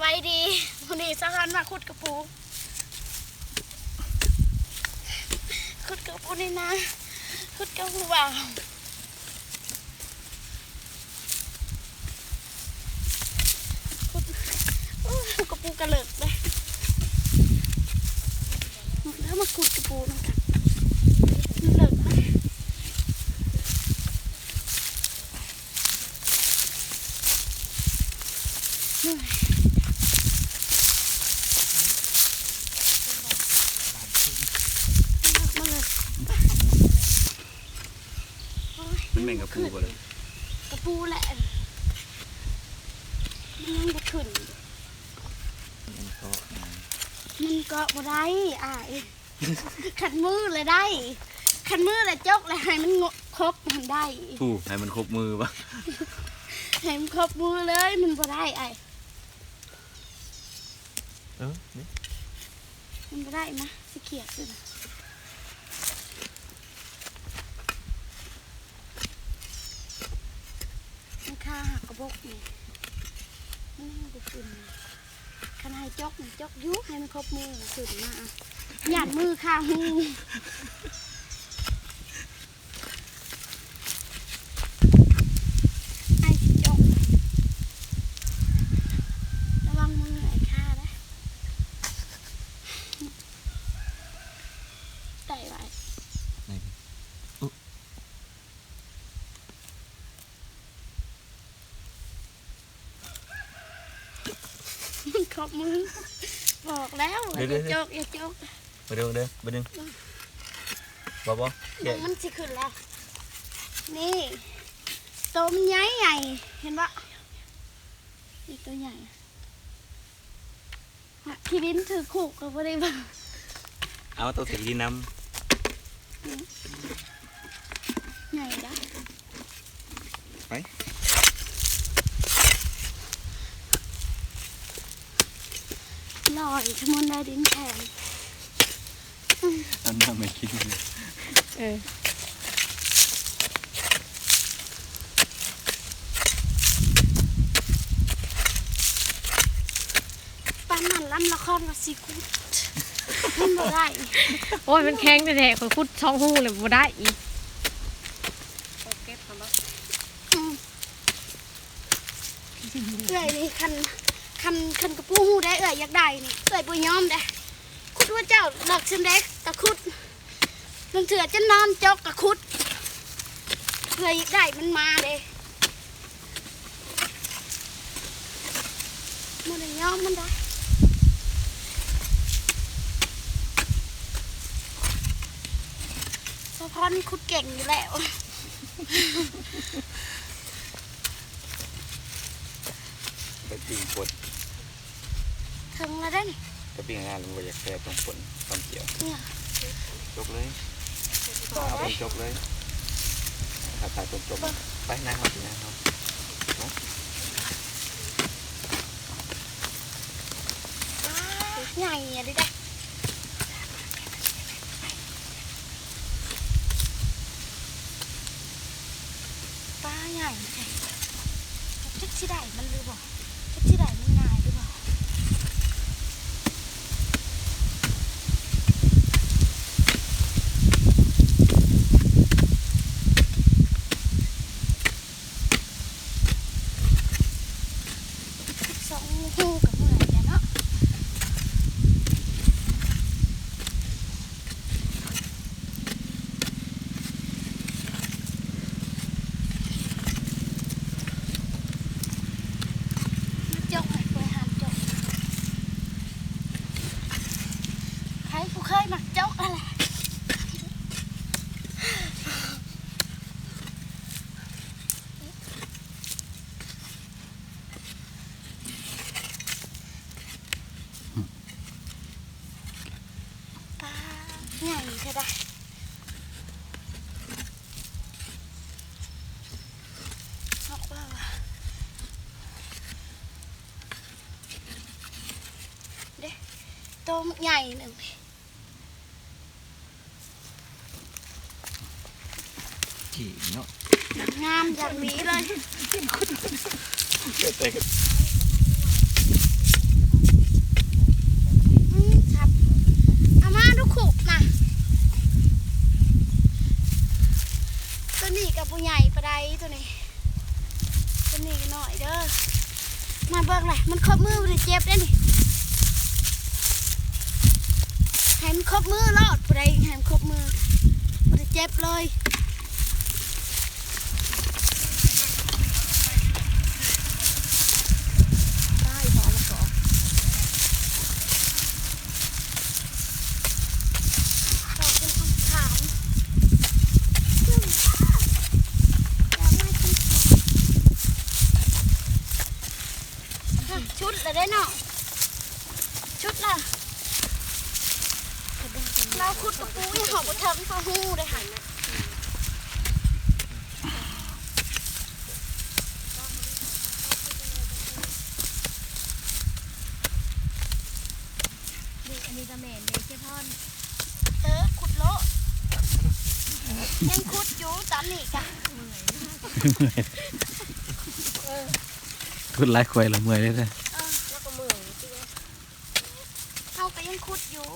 ไปดี มื้อนี้สะพานมาขุดกะปู ขุดกะปูในนา ขุดกะปูบ่าว ขุด โอ้ กะปูกะเลิกเด้ มาเด้อ มาขุดกะปูนำกัน มันเลิกเด้ มันแม่นกะปูบ่เลย กะปูแหละ มันยังบ่ขึ้น มันเกาะ มันเกาะบ่ได้อ้าย คันมือละได้ คันมือละจกละให้มันง- ครบมันได้ ผู้ ให้มันครบมือบ่ ให้มันครบมือเลย มันบ่ได้อ้าย เออ นี่ มันบ่ได้นะ สิเขียดอยู่นะ มันคาหักกะบกนี่ มันยังบ่ขึ้น คันให้จกนี่จกอยู่ ให้มันครบมือขึ้นมา ย่านมือคาหู ไอ้สิจก ระวังมือไอ้ข้านะ ได้ไว้ ไหน อุ๊ ขอบมือ บอกแล้วว่า เดี๋ยวๆๆ อย่าจก อย่าจก มาเด้อ มาเด้อ มาเด้อ บ่ บ่ เดี๋ยว มันสิขึ้นแล้ว นี่ โตมันใหญ่ใหญ่ เห็นบ่ นี่โตใหญ่ ขี้ดินถือคุกก็บ่ได้ว่า เอาโตใส่ขี้ดินนำ ใหญ่ดะ ไป ลอยขะมนได้ดินแทน เอาน้ำมากิน เออ ปานนั้นลำละครว่าสิขุด มันบ่ได้ โอ้ย มันแข็งแท้ๆ ข้อยขุดสองฮูแล้วบ่ได้อีก เก็บก่อนบ่ อืม เอื้อยนี่ คัน คัน คันกะปูฮู้ได้ เอื้อยอยากได้นี่ เอื้อยบ่ยอมเด้ ขุดว่าเจ้าเลิกซั่นเด้ กะขุด ลางเทื่อจะนอนจกกะขุด เอื้อยอยากได้มันมาเด้ บ่ได้ยอมมันดอก สะพอนขุดเก่งอยู่แล้ว ไปปิ้งป่น เทิงแล้วเด้นี่ ไปปิ้งงานมันบ่อยากแซ่บ ต้องป่นตอนเจียว เนี่ย จกเลย เอาเป็นจกเลย ถ้าตายเป็นจก ไปนั่งมาสิ นั่งเฮา เนาะ ใหญ่อะดิเด้ ปลาใหญ่แท้ จักสิได้มันหรือบ่ จักสิได้มันง่ายหรือบ่ สองฮูก็เมื่อยแล้วเนาะ มาจกให้ ไปหาจก ใครผู้เคยมักจกนั่นแหละ ปลาใหญ่แท้ดะ ออกว่าว่ะ เด้ โตใหญ่หนึ่ง เก่งเนาะ งามอย่างนี้เลย แต่ก็ ມາເບິ່ງແຫຼະ ມັນຄົບມື ບໍ່ໄດ້ເຈັບເດ້ນີ້ ໃຫ້ມັນຄົບມືໂລດ ຜູ້ໃດໃຫ້ມັນຄົບມື ບໍ່ໄດ້ເຈັບເລີຍ. ຊຸດລະເດ້ເນາະ ຊຸດລະ ລາວຂຸດກະປູຢູ່ ເຮົາບໍ່ເຖິງພໍຮູ້ເດ້ຫັ້ນນະ. ນີ້ ອັນນີ້ກະແມ່ນເດ້ ເຈພອນ ເອີ ຂຸດໂລດ ຍັງຂຸດຢູ່ຕອນນີ້ກະ ເອີ ຂຸດຫຼາຍຂ້ອຍລະເມື່ອຍເດ້ ເອີ ລາວກະເມື່ອຍ ເຮົາກະຍັງຂຸດຢູ່.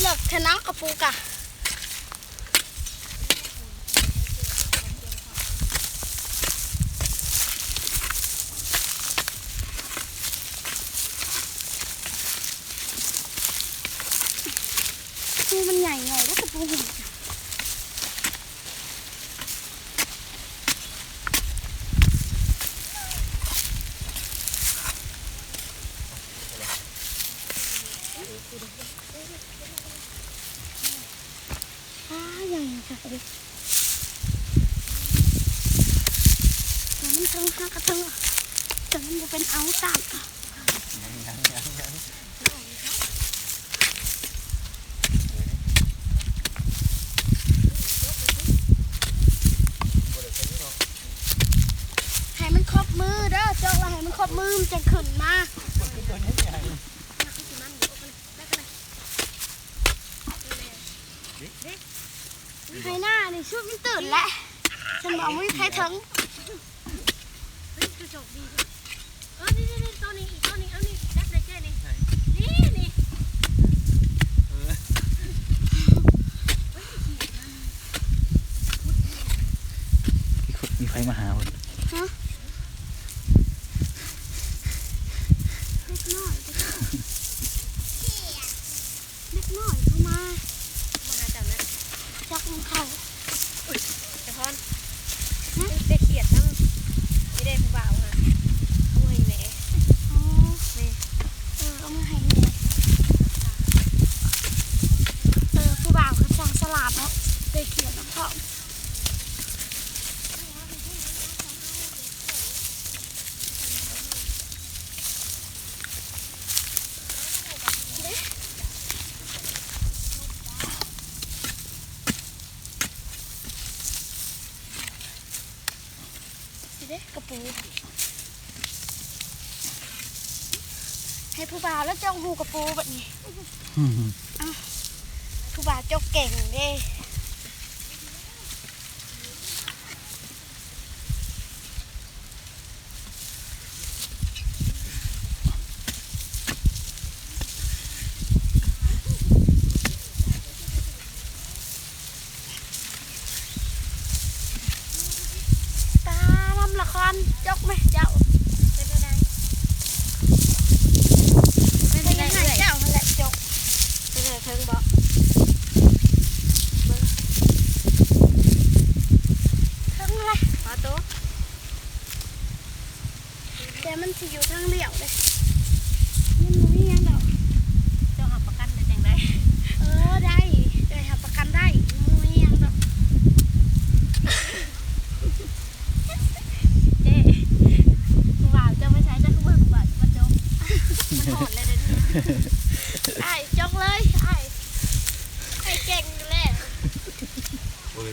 ເລິກແທ້ເນາະກະປູກະ ໂອ້ ມັນໃຫຍ່ ໃຫຍ່ເດ້ກະປູ. ອ້າ ໃຫຍ່ຄັກເດ ແຕ່ມັນເຖິງ ຫາກະເຖິງ ແຕ່ມັນບໍ່ເປັນເອົາຊ້ຳ. ໃຫ້ມັນຄົບມືເດີ ຈົກລະໃຫ້ມັນຄົບມື ມັນຈັ່ງຂຶ້ນມາ. ໄຮ່ນານີ້ຊຸດມັນຕື່ນແຫຼະ ຊັ້ນບໍ່ມີໃຜເຖິງ. ເຮີ້ຍ ຄືໂຊກດີແທ້ ເອີ ນີ້ໆ ໂຕນີ້ອີກ ໂຕນີ້ ເອົານີ້ ຈັບໄດ້ເຈ້ນີ້ ນີ້ ນີ້ ເອີ ມີຄົນ ມີໃຜມາຫາເພິ່ນ ຮະ ເດັກນ້ອຍ ເດັກນ້ອຍເຂົາມາ ມາຫາເຈົ້ານະ ຈັກນຳໃຜ. ອຸ້ຍ ສະພອນ ຫຶ ໄດ້ຂຽດນຳ ນີ້ເດ້ຜູ້ບ່າວຫັ້ນ ເອົາໃຫ້ແມ່ ອໍ ນີ້ ເອີ ເອົາມາໃຫ້ແມ່ ເອີ ຜູ້ບ່າວຄືຊ່າງສະຫຼາດເນາະ ໄດ້ຂຽດນຳພ້ອມ. ນີ້ເດ້ກະປູ ໃຫ້ຜູ້ບ່າວລະຈົກຮູກະປູບາດນີ້ ອືມ ເອົ້າ ຜູ້ບ່າວຈົກເກັ່ງເດ້. ຕາ ລຳລະຄອນ ຈົກແມະເຈົ້າ ເປັນຈັ່ງໃດ ເປັນຈັ່ງໃດເອື້ອຍ ເຈົ້າຫັ້ນແຫຼະຈົກ ເປັນຈັ່ງໃດ ເທິງບໍ່ ມ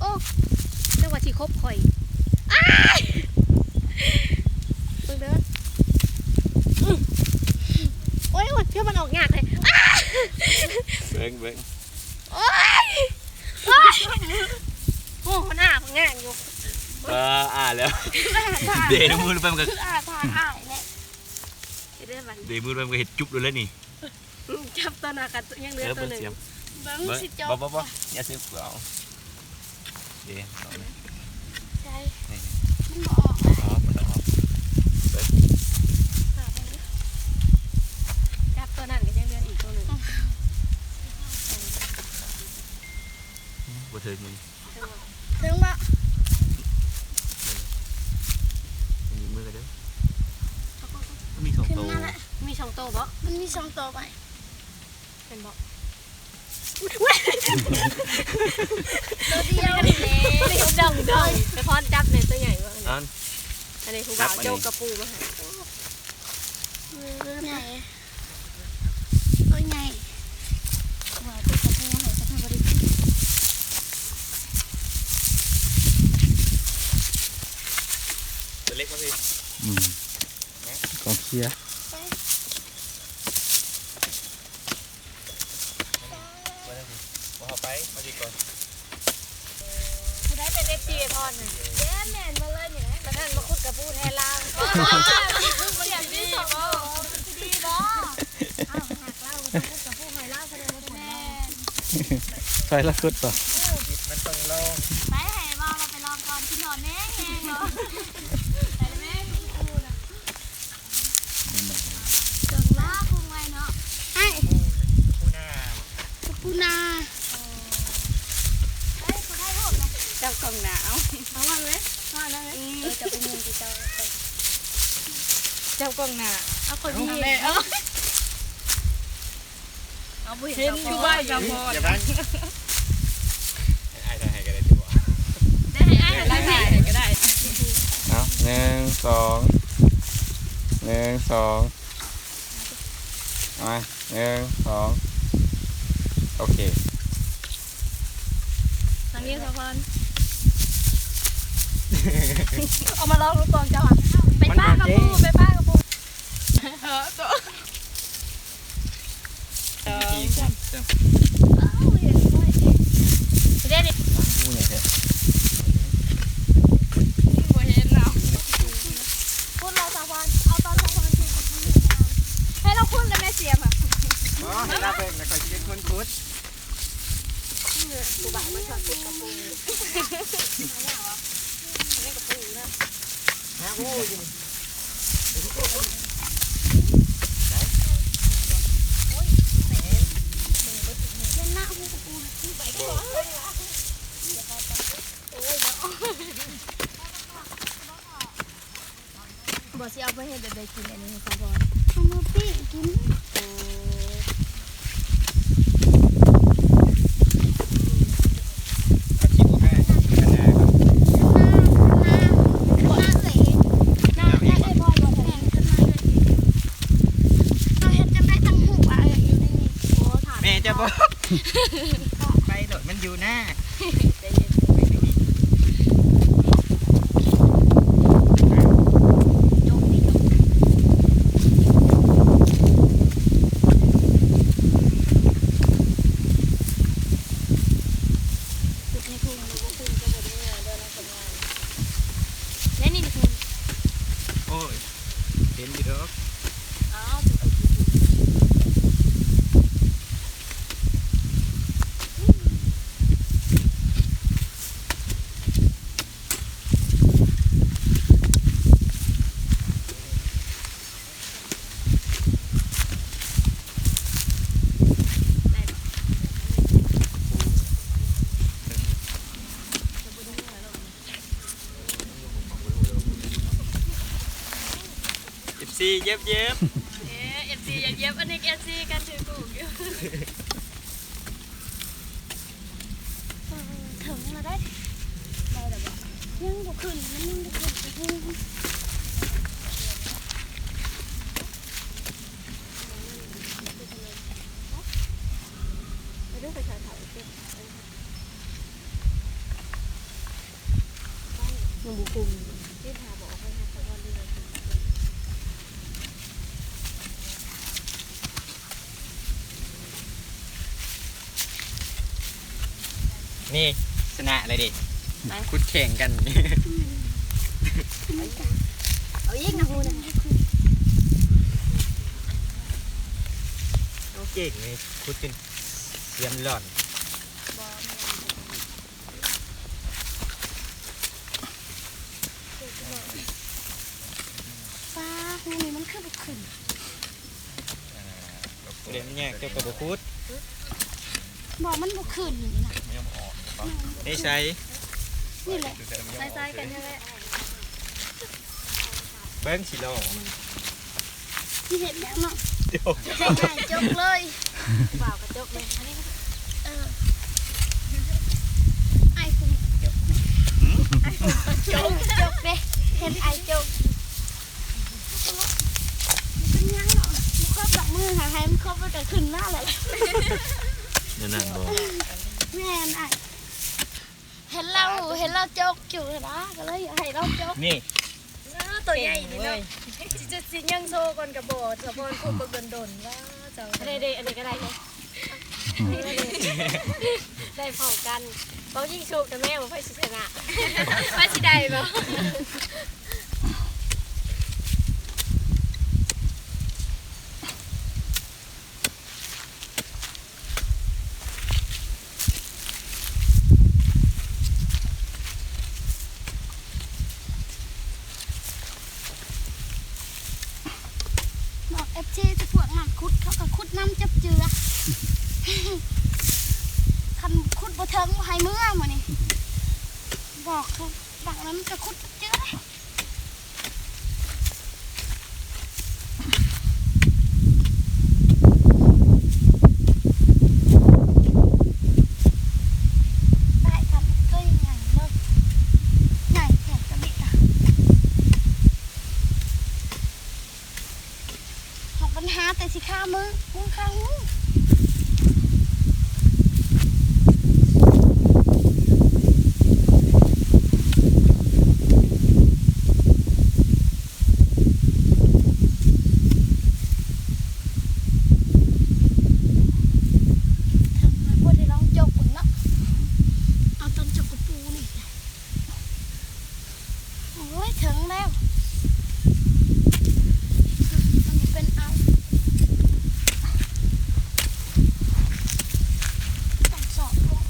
ໂອ້ ຈັກວ່າຊິຄົບຂ້ອຍ. ອ້າຍ ເບິ່ງເດີ. ອື ໂອ້ຍ ໂອ້ຍ ເພື່ອມັນອອກຍາກແທ້. ອ້າຍ ເບິ່ງ ເບິ່ງ. ໂອ້ຍ ໂອ້ຍ ໂອ້ ມັນອ້າບັກງານຢູ່. ເອີ ອ້າແລ້ວ ເດມືລົງໄປ ມັນກໍ ອ້າ ອ້າແຫຼະ. ເຮັດໄດ້ບັດນີ້ ເດມືລົງໄປ ມັນກໍເຮັດຈຸບໂລດແລ້ວນີ້. ອືມ ຈັບຕົວໜ້າກັນ ຍັງເຫຼືອ ເອີ ຕົວໜຶ່ງ. ເບິ່ງ ເບິ່ງ ຊິເຈາະ ບໍ່ ບໍ່ ບໍ່ ຢ່າເສຍເປືອກ. ເດ ເອົາເລີຍ ໃສ່ ນີ້ ມັນບໍ່ອອກ ອອກ ມັນອອກ. ເບິ່ງ ຈັບຕົວນັ້ນກໍຍັງເຫຼືອອີກຕົວໜຶ່ງ. ອືມ ບໍ່ເຖິງມັນ ເຖິງບໍ່? ມີມືກັນເດີ ມັນມີສອງໂຕ ຂຶ້ນມາລະ ມີສອງໂຕບໍ່? ມັນມີສອງໂຕໄປ ເຫັນບໍ່? ຕົວດຽວນີ້ແຫຼະ ດອງໆ. ໄປພອນຈັບແດ່ ຕົວໃຫຍ່ບໍ່? ອັນ ອັນນີ້ຜູ້ບ່າວ ຈັບອັນນີ້ ໂຈກກະປູມາໃຫ້. ໃຫຍ່ ໂຕໃຫຍ່ ວ່າຕົວກະປູໃຫ້ສັກໜ້ອຍບໍ່ໄດ້ກິນ. ຕົວເລັກມາພີ້ ອືມ ກອງເຊຍ. ມາທາງນີ້ ບໍ່ເຂົ້າໄປ ມາພີ້ກ່ອນ. ຜູ້ໃດເປັນເອັຟຊີໄອ້ພອນນະ? ແມ່ນ ແມ່ນໝົດເລີຍນີ້ແຫຼະ. ປະທານມາຂຸດກະປູແທນລາວ ມັນຊິດີບໍ່? ມັນຊິດີບໍ່? ອ້າວ ຫາກລາວ ມາຂຸດກະປູໃຫ້ລາວ ສະແດງວ່າຜົນລາວ ແມ່ນ ຊ່ອຍລາວຂຸດບໍ່? ເອີ ມັນຕ້ອງລອງ ໄປ ໃຫ້ວ່າ ວ່າໄປລອງກ່ອນ ກິນຮອດແນ່ແຮງບໍ່? ໄປແມ່ ເຄື່ອງລາວຄົງໄວ້ເນາະ ອ້າຍ ປູນາ ປູນາ ເຈົ້າກ້ອງໜ້າ ເອົາ ເອົາວາງເລີຍ ວາງໄດ້ເລີຍ ເອີ ເຈົ້າໄປຍິງທີ່ເຈົ້າ ເຈົ້າກ້ອງໜ້າ ເອົາ ຂ້ອຍມີ ເອົາແມ່ ເອົາ ເອົາ ບໍ່ເຫັນ ເຫັນຢູ່ ເຈົ້າ ບ້ານເຈົ້າພອນ ຢ່າບັງ ໃຫ້ອ້າຍຖ່າຍໃຫ້ກໍໄດ້ຕິບໍ່? ໄດ້ ໃຫ້ອ້າຍ ໃຫ້ອ້າຍຖ່າຍໃຫ້ກໍໄດ້ ເອົາ ໜຶ່ງ ສອງ ໜຶ່ງ ສອງ ເອົາມາ ໜຶ່ງ ສອງ ໂອເຄ ທາງນີ້ ສາວພອນ ເອົາມາລອງດູກ່ອນເຈົ້າ ໄປປ້າກັບປູ ໄປປ້າກັບປູ ເອີ ໂຕ ສອງ ສາມ ເອົາ ເຫັນບໍ່? ເດ້ນີ້ ໂອ້ ໃຫຍ່ແທ້ ນີ້ບໍ່ເຫັນເນາະ ຄຸດລະສາວພອນ ເອົາຕອນສາວພອນ ໃຫ້ລາວຄຸດລະແມ່ສຽມ ອໍ ໃຫ້ລາວເບິ່ງ ແລ້ວຂ້ອຍຊິເປັນຄົນຂຸດ ຜູ້ບ່າວມາຊ່ອຍຂຸດກະປູ ຫາກະປູນະ ຫາກະປູຢູ່ ເຫັນນະ ຫາກະປູ ໄປກ່ອນ ໂອ້ຍ ເນາະ. ວ່າຊິເອົາໄປເຮັດແບບໃດກິນອັນນີ້ ສາວພອນ? ເອົາມາປີ້ງກິນ. ໂອ້ຍ ເຮົາເຮັດຈັ່ງໃດຈັ່ງຮູ້ວ່າເອື້ອຍຢູ່ໃນນີ້? ໂອ້ ຖາມແມ່ເຈົ້າບໍ? ໄປໂລດ ມັນຢູ່ນາ. ໂອ້ຍ ເຫັນຢູ່ດອກ. ເອັບຊີ ເຢັບໆ. ເອີ ເອັບຊີ ຢາກຢຽບ ອັນນີ້ ເອັບຊີ ກັນຖືກູກຢູ່. ເຖິງແລ້ວເດ້. ໄດ້ແລ້ວບໍ່? ຍັງບໍ່ຂຶ້ນ ມັນຍັງບໍ່ຂຶ້ນ. ໄປດູ ໄປຖ່າຍເຂົາເກັບ. ຍັງບໍ່ຄຸມ. ນີ້ ຊະນະເລີຍເດ້. ໄປ ຂຸດແຂ່ງກັນ. ເອົາອີກນະ ຫູນະ. ເອົາເກັ່ງນີ້ ຂຸດຈົນສຽມຫຼອນ. ປ້າ ຫູນີ້ມັນຄືບໍ່ຂຶ້ນ? ເດ້ ມັນຍາກ ເຈົ້າກໍບໍ່ຂຸດ. ບໍ່ ມັນບໍ່ຂຶ້ນນີ້ນະ. ໃນໃສ? ນີ້ແຫຼະ ໃສ່ໆກັນຫັ້ນແຫຼະ. ເບິ່ງຊິລອງ. ຊິເຮັດແລ້ວເນາະ. ດຽວ ໃຫ້ອ້າຍຈົກເລີຍ. ບ່າວກໍຈົກເລີຍ. ອັນນີ້ ເອີ ອ້າຍຄົງຈົກ. ອ້າຍຄົງຈົກ ຈົກເດ້. ເຮັດອ້າຍຈົກ. ເປັນຫຍັງດອກ ບໍ່ຄົບດອກ ມື້ຫາໃຫ້ມັນຄົບ ມັນກໍຂຶ້ນມາແລ້ວ. ແນວນັ້ນບໍ່? ແມ່ນອ້າຍ. ເຫັນລາວ ເຫັນລາວຈົກຢູ່ນະ ກໍເລີຍຢາກໃຫ້ລາວຈົກ. ນີ້ ໂຕໃຫຍ່ນີ້ເນາະ. ຊິ ຊິຍິງໂຊກ່ອນກໍບໍ່ ສາວພອນຄົບເບິ່ງດົນໆ ວ່າເຈົ້າ. ອັນນີ້ເດ້ ອັນນີ້ກໍໄດ້ເນາະ. ໄດ້ພ້ອມກັນ. ເປົ່າຍິງຊຸບແຕ່ແມ່ວ່າໃຜຊິຊະນະ ໃຜຊິໄດ້ບໍ່? ບອກເອັບຊີ ຈະພວກນັ້ນຂຸດ ເຂົາກໍຂຸດນຳຈັບເຈື່ອ. ຄັນຂຸດບໍ່ເຖິງ ບໍ່ໃຫ້ເມືອມື້ນີ້ ບອກເຂົາ. ບາງນັ້ນກໍຂຸດຈັບເຈື່ອ. ໄດ້ ຄັນເຄີຍໃຫຍ່ເນາະ ໃຫຍ່ແທ້ກະບິດ. ຫາກບັນຫາແຕ່ຊິຄາມື ມືຄາງູ. ເຖິງແລ້ວ ບໍ່ໄດ້ລອງຈົກເບິ່ງເນາະ ເອົາຕອນຈົກກະປູນີ້. ໂອ້ຍ ເຖິງແລ້ວ ມັນເປັນເອົາ ຕ້ອງສອດລົງ.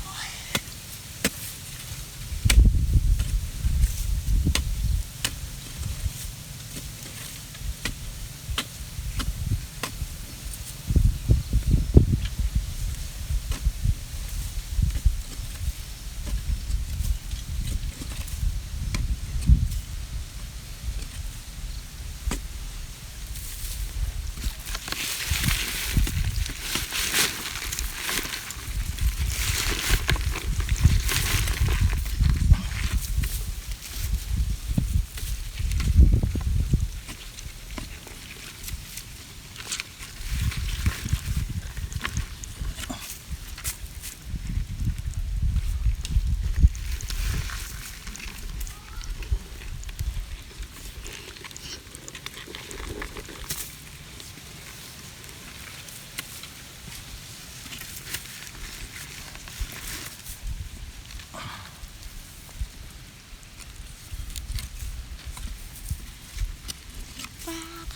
ໂອ້ຍ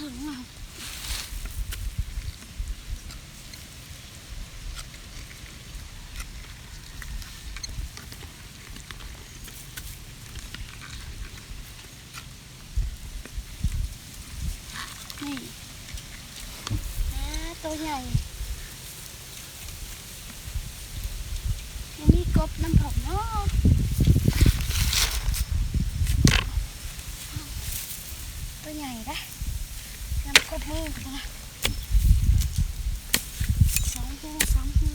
ນີ້ ອາ ໂຕໃຫຍ່ ຍັງມີກົບນຳພ້ອມເນາະ ໂຕໃຫຍ່ເດ້ ນຳກົບມືພຸ້ນນະ ສອງຮູ ສາມຮູ.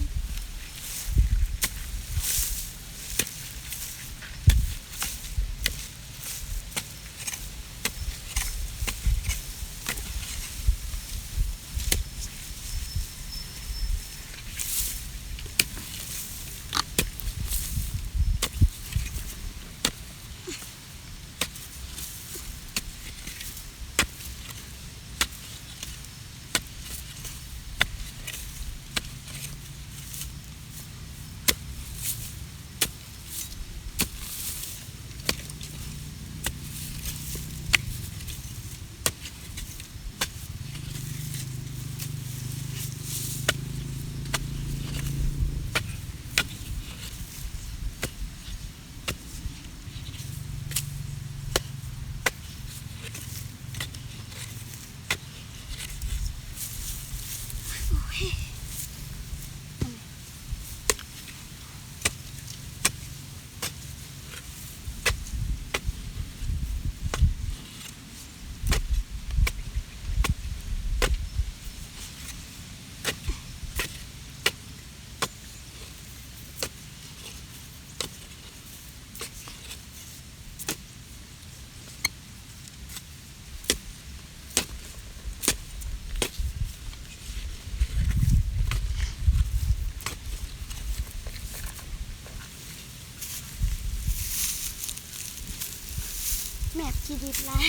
ແມບຂີ້ດິນຫຼາຍ.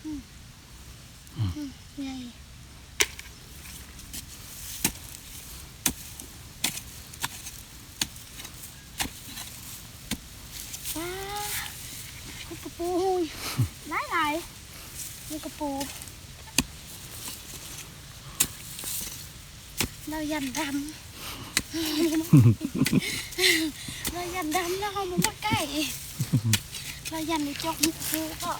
ອືມ ອືມ ໃຫຍ່ ປາ ກຸດກະປູ ຫຸຍ ຫຼາຍໆ ກຸດກະປູ. ລາວຢ້ານດຳ ລາວຢ້ານດຳ ລາວບໍ່ມາໃກ້ ລາວຢ້ານໄດ້ຈົກຫູເພາະ.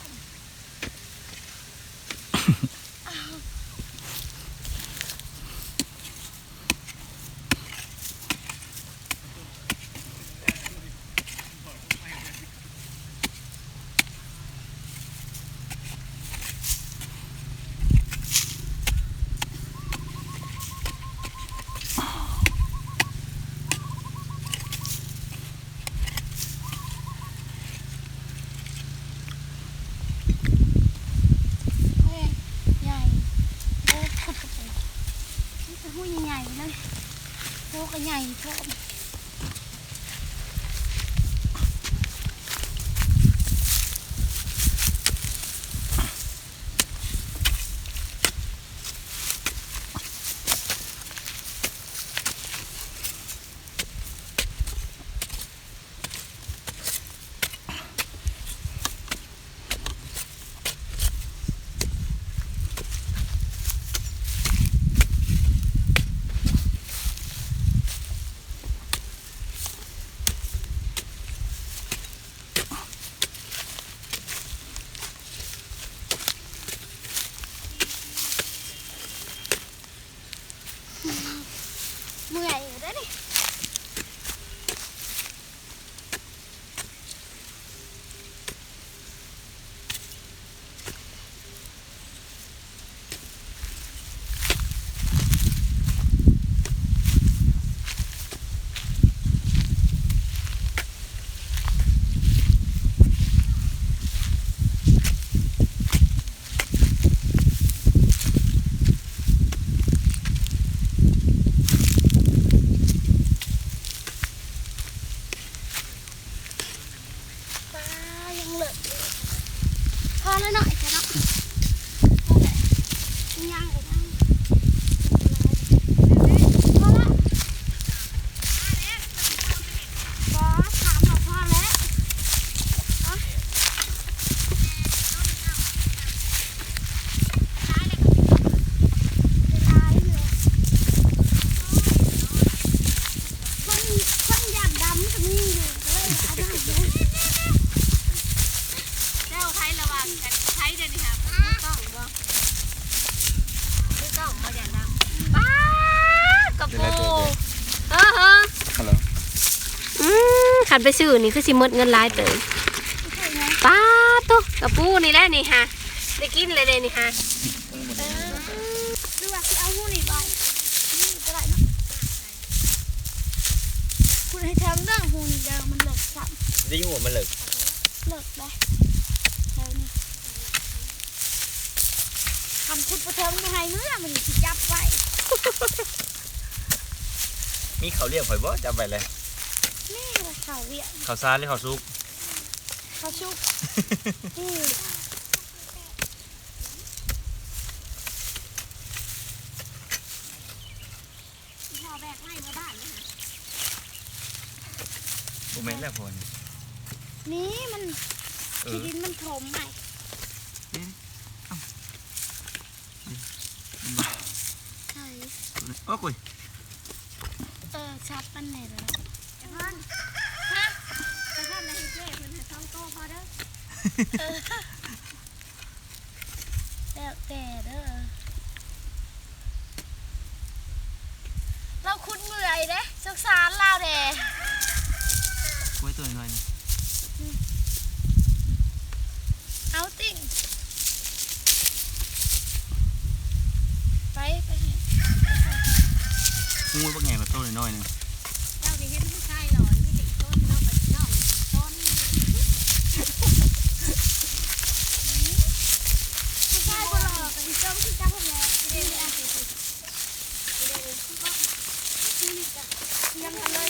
ໂອ້ຍ ໃຫຍ່ ໂອ້ຍ ຂຸດກະປູ ມີແຕ່ຫູໃຫຍ່ໆເລີຍ ໂຕກະໃຫຍ່ພ້ອມ. ໂ ຄັນໄປຊື້ນີ້ຄືຊິໝົດເງິນຫຼາຍເຕີບ. ປາດໂທ້ ກະປູນີ້ແຫຼະນີ້ຫາ ໄດ້ກິນແລ້ວເດ້ນີ້ຫາ. ເອີ ຫຼືວ່າຊິເອົາຮູນີ້ໄວ້ ນີ້ກະໄດ້ເນາະ. ຂຸດໃຫ້ເຖິງເດີ ຮູນີ້ເດີ ມັນເລິກຊ້ຳ ໄດ້ຮູ້ວ່າມັນເລິກ ເລິກເດ້ ແຖວນີ້. ຄັນຂຸດບໍ່ເຖິງບໍ່ໃຫ້ເມືອ ມັນຊິຈັບໄວ້. ມີເຂົ້າລ້ຽງຂ້ອຍບໍ່? ຈັບໄວ້ແລ້ວ ນີ້ລະເຂົ້າລ້ຽງ ເຂົ້າສານ ຫຼື ເຂົ້າສຸກ? ເຂົ້າສຸກ. ອື ພໍ່ແບກໄມ້ເມືອບ້ານນະ. ບໍ່ແມ່ນແລ້ວພໍ່ນີ້ ນີ້ມັນ ເອີ ຂີ້ດິນມັນຖົມໄມ້. ເດ້ ເອົ້າ ນີ້ ເຫັນບໍ່? ໃສ່ ໂອ້ຍ ເອີ ຊັບມັນແນ່ລະ. ໄອ້ພອນ ຮະ ໄອ້ພອນ ໄດ້ໃຫ້ເຈ້ເພິ່ນໃຫ້ສອງໂຕພໍເດີ. ເອີ ແລ້ວແຕ່ເດີ ລາວຂຸດເມື່ອຍເດ້ ສົງສານລາວແດ່. ໂອ້ຍ ໂຕນ້ອຍໆ ນີ້ ອືມ ເອົາຕິ ໄປ ໄປໃຫ້ ງູບັກໃຫຍ່ ບັກໂຕນ້ອຍໆ ໜຶ່ງ. ເຈົ້ານີ້ເຫັນຜູ້ຊາຍຫຼອນ ມີແຕ່ອີຕົນເນາະ ບັດນ້ອງອີຕົນ ຜູ້ຊາຍບໍ່ຫຼໍ່ກະອີຕົນຄືກັນຫັ້ນແຫຼະ.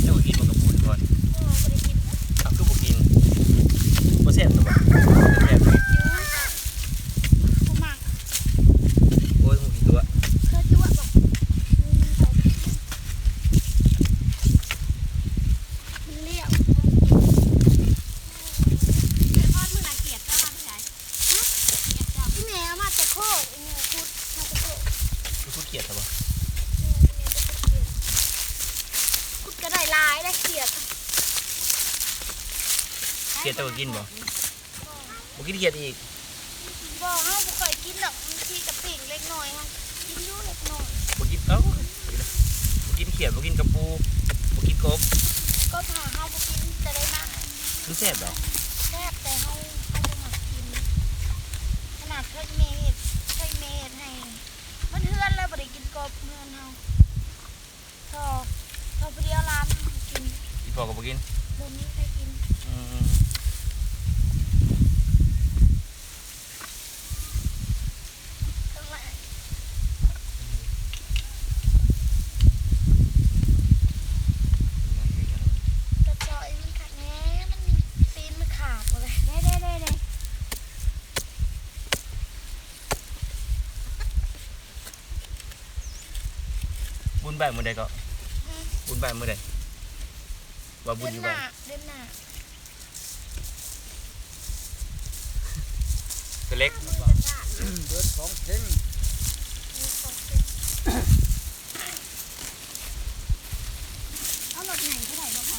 ເຈົ້າກໍກິນໝາກກະພຸນກ່ອນ. ບໍ່ ບໍ່ໄດ້ກິນ. ເອົ້າ ຄືບໍ່ກິນ? ບໍ່ແຊບຕົວະ? ແຊບ. ບໍ່ມັກ. ໂອ້ຍ ຫູຂີ້ຕົວະ. ເຄີຕົວະບໍ່? ມັນລ້ຽວ. ໄອ້ພອນ ມື້ໜ້າກຽດເຈົ້າມາແຕ່ໃສ? ຮະ? ກຽດເຈົ້າ? ອີ່ແມ່ເອົາມາແຕ່ໂຄກ ອີ່ແມ່ຂຸດມາແຕ່ໂຄກ. ຄືຂຸດກຽດຊະບໍ່? ແມ່ນ ອີ່ແມ່ໄປຂຸດກຽດ. ຂຸດກະໄດ້ຫຼາຍໄດ໋ກຽດ. ກຽດເຈົ້າກໍກິນບໍ່? ບໍ່ ບໍ່ກິນກຽດອີກ? ບໍ່ ເຮົາບໍ່ຄ່ອຍກິນດອກ ບາງທີກະປີ້ງເລັກນ້ອຍ ເຮົາກິນຢູ່ເລັກນ້ອຍ. ບໍ່ກິນ ເອົ້າ ບໍ່ກິນຂຽດ ບໍ່ກິນກະປູ ບໍ່ກິນກົບ. ກົບຫາເຮົາບໍ່ກິນແຕ່ໄດ້ມາ. ມັນແຊບດອກ. ແຊບ ແຕ່ເຮົາ ເຮົາບໍ່ມັກກິນ. ຂະໜາດເຄີຍແມ່ເຮັດ ເຄີຍແມ່ເຮັດໃຫ້ ໝົດເຮືອນແລ້ວ ບໍ່ໄດ້ກິນກົບເຮືອນເຮົາ. ພໍ ພໍຜູ້ດຽວຫຼານກິນ. ອີ່ພໍ່ກໍບໍ່ກິນ? ບໍ່ມີໃຜກິນ. ອືມ. ກະຊອຍມັນຄັກແນ່ ມັນ ຕີນມັນຂາດໝົດເລີຍ. ເດ້ ເດ້ ເດ້ ເດ້. ບຸນບ້ານມື້ໃດເກາະ? ອືມ ບຸນບ້ານມື້ໃດ? ວ່າບຸນຢູ່ບ້ານ ເດືອນໜ້າ ເດືອນໜ້າ. ຕົວເລັກ ເດືອນຂອງເພັງ ເດືອນຂອງເພັງ. ເອົາລົດໃຫຍ່ເທົ່າໃດບໍ່ພໍ?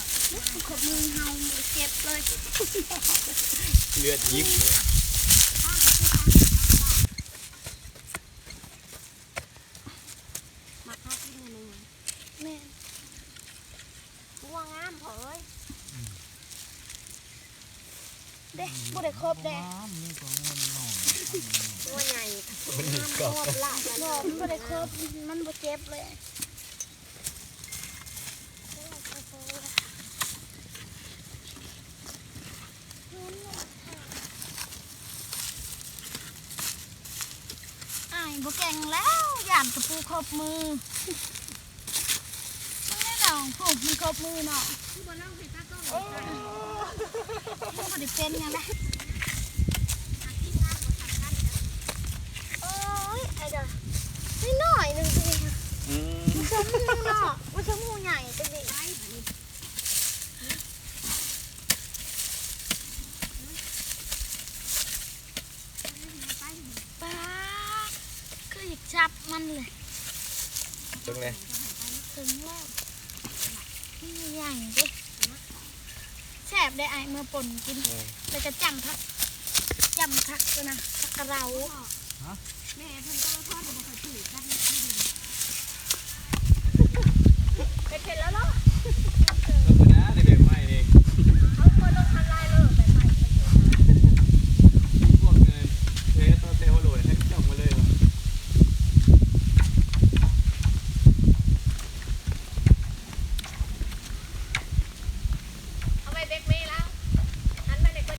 ຂອບມືເຮົາເຈັບເລີຍ ເລືອດຍິບ. ມັກຫາກິນແມ່ນຫຍັງ? ແມ່ນ. ງົວງາມພໍ່ເອີຍ. ເດ້ ບໍ່ໄດ້ຄົບເດ້. ງາມ ມີແຕ່ງົວນ້ອຍໆ. ງົວໃຫຍ່ ງົວງາມ ງົວຫຼາຍ. ບໍ່ ມັນບໍ່ໄດ້ຄົບ ມັນບໍ່ເຈັບເລີຍ. ອ້າຍບໍ່ແກ່ງແລ້ວ ຢ້ານຕະປູຄົບມື. ເບິ່ງແນ່ນ້ອງ ໂອ້ ມັນຄົບມືເນາະ. ຄືບໍ່ລອງໃຫ້ຕາກ້ອງ ໂອ້ ມັນບໍ່ໄດ້ເປັນຫຍັງເດ້. ໂອ້ຍ ໄອ້ດາ ນ້ອຍໆ ໜຶ່ງຕົວນີ້. ອືມ ມັນຊົມໝູເນາະ ມັນຊົມໝູໃຫຍ່ຕົວນີ້. ປາດ ຄືຢາກຈັບມັນເລີຍ. ເບິ່ງແນ່ ແຊບເດ້ອ້າຍ ເມື່ອປົ່ນກິນ ເອີ ແລ້ວກໍຈ້ຳຜັກ ຈ້ຳຜັກຕົວນະ ຜັກກະເລົາ. ຮະ? ແມ່ເພິ່ນກໍລະທອດບໍ່ຄ່ອຍຖືກກັນ ເຮັດເປັນແລ້ວເນາະ. ເອີ ເພິ່ນນະ ໄດ້ແບບໃໝ່ນີ້ ເອົາຄົນລົງອອນລາຍເລີຍ ແບບໃໝ່ ພວກເງິນເທສເຊໂຮໂລໃຫ້ເຈົ້າມາເລີຍວ່າ. ເອົາໄວ້ເບັກເມລາວ ຫັນມາແດ່.